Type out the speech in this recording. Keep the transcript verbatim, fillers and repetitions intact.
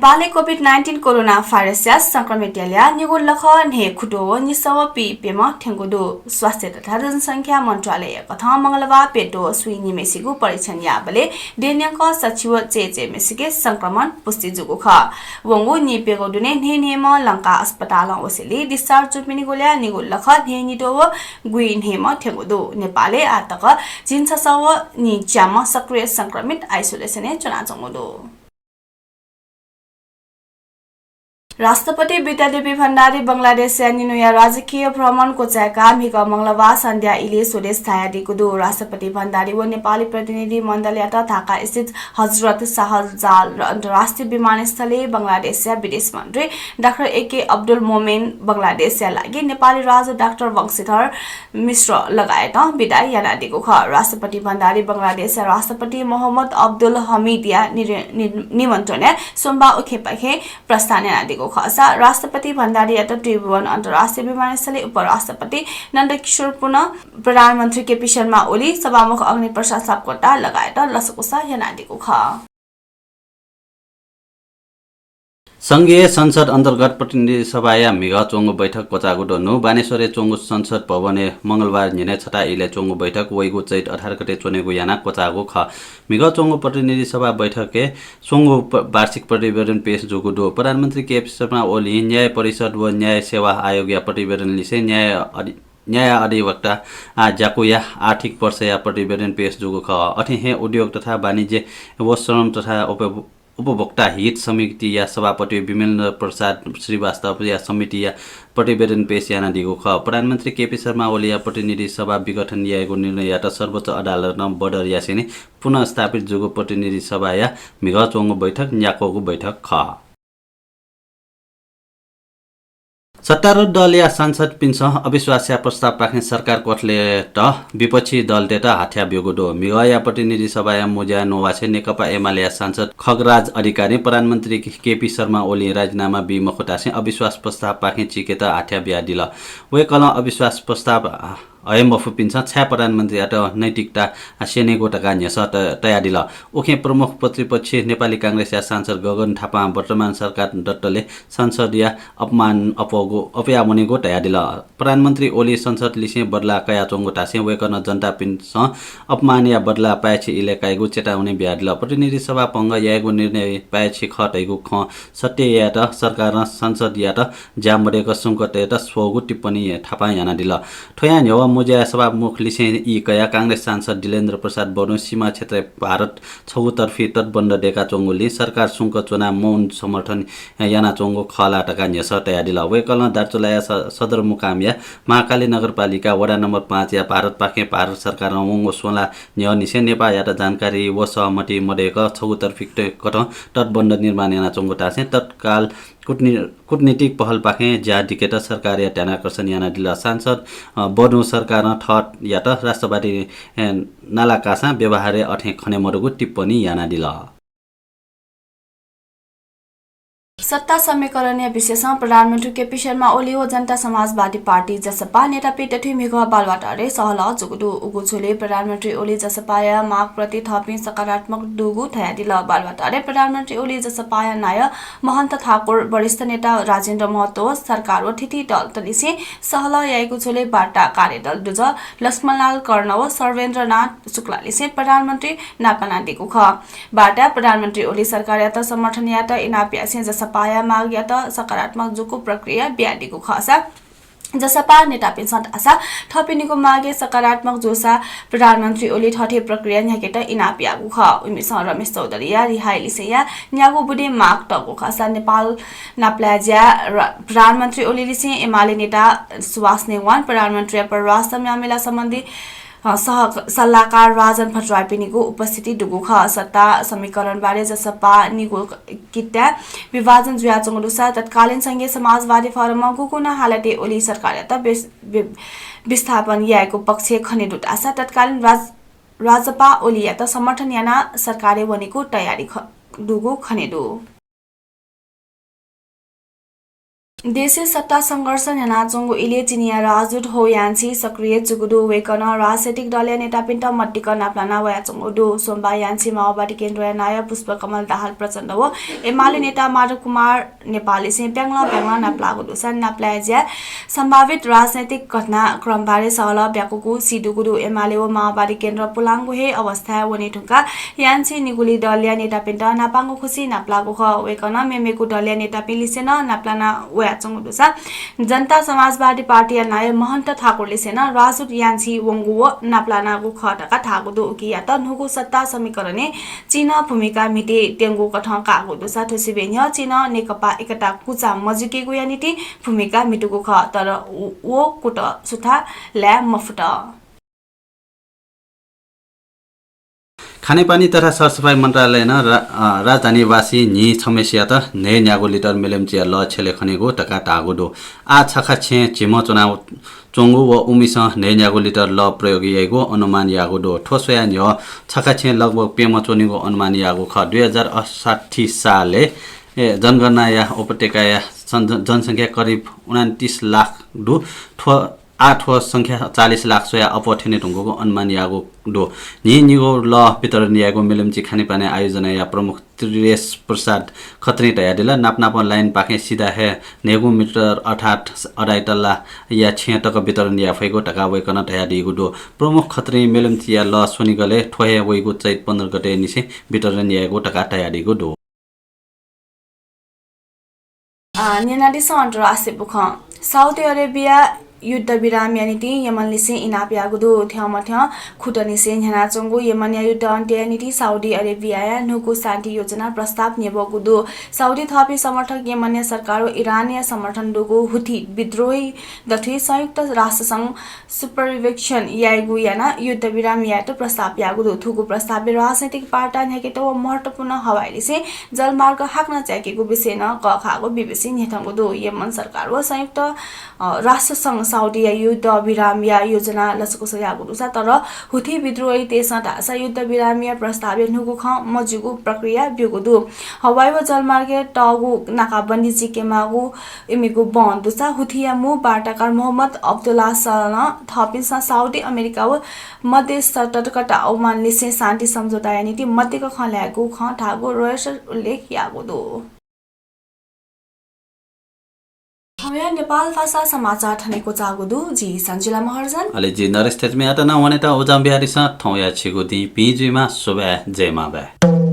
नेपालय् COVID nineteen corona भाइरसया संक्रमितया ल्याः निगू लख न्हय् खुद्वः व निसः व पीप्यम्ह थ्यंगु दु। स्वास्थ्य तथा जनसंख्या मन्त्रालयया कथं मंगलबार प्यद्वः स्वीनिम्हय्सिगु परीक्षण याःबलय् देय्‌न्यंक सछि व चय्‌चय्‌म्हय्‌सिके संक्रमण पुष्टि जूगु खः। वंगु नीप्यघौ दुने न्हय्‌न्हय्‌म्ह लंका अस्पतालं वसेंलि discharge जूपिनिगु ल्याः निगू लख न्हय्‌निद्वः व गुइन्हय्‌म्ह थ्यंगु दु। नेपालय् आःतक झिंछसः व नीच्याम्ह सक्रिय संक्रमित isolation-य् च्वनाच्वंगु दु। राष्ट्रपति विद्यादेवी भण्डारी बंगलादेशया निन्हुया राजकीय भ्रमण क्वचाय्‌काः म्हिगः मंगलबार सन्ध्या इलय् स्वदेश झायादीगु दु। राष्ट्रपति भण्डारी व नेपाली प्रतिनिधि मण्डलयात ढाकास्थित हजरत शाहजालाल अन्तर्राष्ट्रिय विमानस्थलय् बंगलादेशया विदेश मन्त्री डाक्टर एके अब्दुल मोमेन बंगलादेशया लागि नेपाली राजदूत डाक्टर वंशीधर मिश्र लगायतं बिदा यानादीगु खः। राष्ट्रपति भण्डारी बंगलादेशया राष्ट्रपति मोहम्मद अब्दुल हमिदया निर-, नि-, निमन्त्रणय् सोमबार उखेपाखे प्रस्थान यानादीगु खःसा राष्ट्रपति भण्डारीयात त्रिभुवन अन्तर्राष्ट्रिय विमानस्थलय् उपराष्ट्रपति नन्दकिशोर पुन, प्रधानमन्त्री केपी शर्मा ओली, सभामुख अग्निप्रसाद सापकोटा लगायत लसकुस यानादीगु खः। संघीय संसद अन्तर्गत प्रतिनिधि सभाया म्हिगः च्वंगु बैठक क्वचाःगु दु। न्हू बानेश्वरय् च्वंगु संसद भवनय् मंगलबार न्हिनय् छता इलय् च्वंगु बैठक वइगु चैत अठार गते च्वनेगु यानाः क्वचाःगु खः। म्हिगः च्वंगु प्रतिनिधि सभा बैठकय् स्वंगू प-, वार्षिक प्रतिवेदन पेश जूगु दु। प्रधानमन्त्री केपी शर्मा ओलीं न्याय परिषद व न्याय सेवा आयोगया प्रतिवेदन लिसें न्याय अधि-, न्याय अधिवक्ता आ ज्याकुया आर्थिक वर्षया प्रतिवेदन पेश जूगु खः। अथे हे उद्योग तथा वाणिज्य व श्रम तथा उप-, उपभोक्ता हित समितिया सभापति विमलेन्द्र प्रसाद श्रीवास्तवया समितिया प्रतिवेदन पेश यानादीगु खः। प्रधानमन्त्री केपी शर्मा ओलीया प्रतिनिधि सभा विघटन यायेगु निर्णययात सर्वोच्च अदालतं बदर यासेंलि पुनर्स्थापित जूगु प्रतिनिधि सभाया म्हिगः च्वंगु बैठक न्याक्वःगु बैठक खः। सत्तारूढ दलया सांसदपिन्सं अविश्वासया प्रस्तावपाखें सरकार क्वथलेत विपक्षी दलतय्त हाथ्या ब्यूगु दु। म्हिगःया प्रतिनिधि सभाया मुँज्याय् नवासे नेकपा एमालेया सांसद खगराज अधिकारीं प्रधानमन्त्री केपी शर्मा ओलीं राजीनामा बी मखु धासें अविश्वास प्रस्तावपाखें चिकेत हाथ्या बियादिल। वय्कलं अविश्वास प्रस्ताव हये मफुपिन्सं छाय् प्रधानमन्त्रीयात नैतिकता स्यनेगु धकाः न्ह्यसः त-, तयादिल। उखें प्रमुख प्रतिपक्षी नेपाली कांग्रेसया सांसद गगन थापां वर्तमान सरकार दत्तले संसदया अपमान अप्वःगु, अप्वया वनेगु धयादिल। प्रधानमन्त्री ओली संसद लिसें बदला कयाच्वंगु धासें वय्कलं जनतापिन्सं अपमानया बदला पाय्छि इलय् काइगु चेतावनी बियादिल। प्रतिनिधि सभा भंग यायेगु निर्णय पाय्छि खः धइगु खँ सत्य यायेत सरकारं संसदयात ज्या मदय्क सुंक तयेत स्वःगु टिप्पणी थापां यानादिल। थ्वयां न्ह्यवः मुँज्याय् सभामुख लिसें ई कयाः कांग्रेस सांसद दिलेन्द्र प्रसाद बडुं सीमा क्षेत्रय् भारत छगू तर्फी तटबन्ध दय्काच्वंगुलिं सरकार सुंक च्वनाः मौन समर्थन यानाच्वंगु खः ला धकाः न्ह्यसः तयादिल। वय्कलं दार्चुलाया स-, सदरमुकामया महाकाली नगरपालिका वडा नम्बर पाँचया भारतपाखें भारत सरकारं वंगु स्वंलाः न्ह्यःनिसें नेपाःयात जानकारी व सहमति मदय्क छगू तर्फी कथं तटबन्ध निर्माण यानाच्वंगु धासें तत्काल कूटनी-, कूटनीतिक पहलपाखें ज्या दिकेत सरकारया ध्यानाकर्षण यानादिल। सांसद, अ, बडुं सरकारं थःयात राष्ट्रवादी, ए, नालाकासां व्यवहारय् अथें खने मदुगु टिप्पणी यानादिल। सत्ता समीकरणया विषयसं प्रधानमन्त्री केपी शर्मा ओली व जनता समाजवादी पार्टी, जसपा, नेतापिं दथुइ म्हिगः बालुवाटारय् सहलह जूगु दु। उगु झ्वलय् प्रधानमन्त्री ओली जसपाया मागप्रति थःपिं सकारात्मक दुगु धयादिल। बालुवाटारय् प्रधानमन्त्री ओली जसपाया नायः महन्त ठाकुर, वरिष्ठ नेता राजेन्द्र महतो, सरकार व थीथी दलतलिसें सहलह याइगु झ्वलय् वार्ता कार्यदल दुजः लक्ष्मणलाल कर्ण व सर्वेन्द्रनाथ शुक्लालिसें प्रधानमन्त्री नापलानादीगु खः। वार्ताय् प्रधानमन्त्री ओली सरकारयात समर्थन यायेत इनाप यासें जसपाया मागयात सकारात्मक जूगु प्रतिक्रिया बियादीगु खःसा जसपा नेतापिन्सं धाःसा थःपिनिगु मागय् सकारात्मक जूसा प्रधानमन्त्री ओली थथे प्रतिक्रिया न्ह्याकेत इनाप याःगु खः। इमिसं रमेश चौधरीया रिहाई लिसेंया न्यागू बुँदे माग तःगु खःसा नेपाल नापलाये ज्या र प्रधानमन्त्री ओलीलिसें एमाले नेता सुवास नेवान, प्रधानमन्त्रीया परराष्ट्र मामिला सम्बन्धी अ, सह-, सल्लाहकार राजन भट्टराईपिनिगु उपस्थिति दुगु खः। सत्ता समीकरणबारे जसपा निगू कित्ताय् विभाजन जुयाच्वंगु दुसा तत्कालीन संघीय समाजवादी फोरमं गुगुं नं हालतय् ओली सरकारयात विस-, वि-, विस्थापन यायेगु पक्ष खने दु धाःसा तत्कालीन राज-, राजपा ओलीयात समर्थन यानाः सरकारय् वनेगु तयारी ख-, दुगु खने दु। देशय् सत्ता संघर्ष न्ह्यानाच्वंगु इलय् चिनियाँ राजदूत हो यान्सी सक्रिय जूगु दु। वय्कलं राजनैतिक दलया नेतापिन्त मदिक्क नापलाना वयाच्वंगु दु। सोमबाः यान्सी माओवादी केन्द्रया नायः पुष्पकमल दाहाल प्रचण्ड व एमाले नेता माधव कुमार नेपाललिसें ब्याङ्ला ब्याङ्ला नापलाःगु दुसा नापलाये ज्या सम्भावित राजनैतिक घटनाक्रमबारे सहलह ब्याकूगु सीदुगु दु। एमाले व माओवादी केन्द्र पुलांगु हे अवस्थाय् वने धुंकाः यान्सी निगुलिं दलया नेतापिन्त न्हापांगु खुसी नापलाःगु खः। वय्कलं मेमेगु दलया नेतापिंलिसे नं नापलाना वयाच्वंगु दुसा जनता समाजवादी पार्टीया नायः महन्त ठाकुरलिसे नं राजदूत यान्सी वंगु व नापलानागु खः धकाः धाःगु दु। उकियात न्हूगु सत्ता समीकरणय् चिनं भूमिका म्हितेत्यंगु कथं काःगु दुसा थ्व सिबें न्ह्यः चिनं नेकपा एकता कुचा मजुइकेगुया निंतिं भूमिका म्हितूगु खः, तर व कुतः सुथां लाये मफुत। खानेपानी तथा सरसफाइ मन्त्रालयनं रा-, अ, राजधानीवासी न्हि छम्हेसित न्हय्न्यागू लिटर मेलम्चीया लः छ्यले खनेगु धकाः धाःगु दु। आः छखा छेँ झिम्ह च्वनाच्वंगु व उमिसं न्हय्न्यागू लिटर लः प्रयोग याइगु अनुमान याःगु दु। थ्व स्वयाः न्ह्यः छखा छेँ लगभग प्यम्ह च्वनीगु अनुमान याःगु खः। दुई हजार अठसट्ठी सालय्, ए, जनगणनाया उपत्यकाया सं-, जनसंख्या करिब उनन्तिस लाख दु। थ्व आः थ्व संख्या चालिस लाख स्वयाः अप्वः थ्यने धुंकूगु अनुमान याःगु दु। न्हिं निगू लः वितरण यायेगु मेलम्ची खानेपानी आयोजनाया प्रमुख त्रिरेश प्रसाद खत्रीं धयादिल, नापनापं लाइनपाखें सिधा हे न्हय्गू मिटर अर्थात् अढाई तल्लाया छेँ तक वितरण याये फइगु धकाः वय्कलं धयादीगु दु। प्रमुख खत्रीं मेलम्चीया लः स्वनिगलय् थ्व हे वइगु चैत पन्ध्र गते निसें वितरण यायेगु धकाः धयादीगु दु। अ, न्यनादिसँ अन्तर्राष्ट्रिय बुखँ। साउदी अरेबिया युद्धविरामया निंतिं यमनलिसें इनाप याःगु दु। थ्यंमथ्यं खुटनिसें न्ह्यानाच्वंगु यमनया युद्ध अन्त्यया निंतिं साउदी अरेबियाया न्हूगु शान्ति योजना प्रस्ताव न्ह्यब्वःगु दु। साउदी थःपिं समर्थक यमनया सरकार व इरानया समर्थन दुगु हुथी विद्रोही दथुइ संयुक्त राष्ट्रसंघ सुपरभिक्सन याइगु यानाः युद्धविराम यायेत प्रस्ताव याःगु दु। थुगु प्रस्तावय् राजनैतिक वार्ता न्ह्याकेत व महत्त्वपूर्ण हवाईलिसें जलमार्ग हाकनं च्याकेगु विषय नं कःघाःगु बीबीसीं न्ह्यथंगु दु। यमन सरकार व संयुक्त, अ, राष्ट्रसंघ साउदीया युद्धविरामया योजना लसकुस याःगु दुसा, तर हुथी विद्रोहीतय्सं धाःसा युद्धविरामया प्रस्तावय् न्हूगु खँ मजूगु प्रक्रिया ब्यूगु दु। हवाई व जलमार्गय् तःगु नाकाबन्दी चीकेमाःगु इमिगु बं दुसा हुथीया मू वार्ताकार मोहम्मद अब्दुल्लाह सलं थःपिन्सं साउदी, अमेरिका व मध्यस्थता तथा ओमानलिसें शान्ति सम्झौताया निंतिं मदिक्क खँ ल्हायेगु खँ धाःगु रोयटर्स उल्लेख याःगु दु। थौंया नेपाल भाषा समाचार थन हे क्वचाःगु दु। जि सञ्जिला महर्जन। अले जि नरेश तेजमीयात नं वनेत उजं बियादिसँ। थौंया छिगु दिं भिं जुइमा। सुभाय्, जय मांभाय्।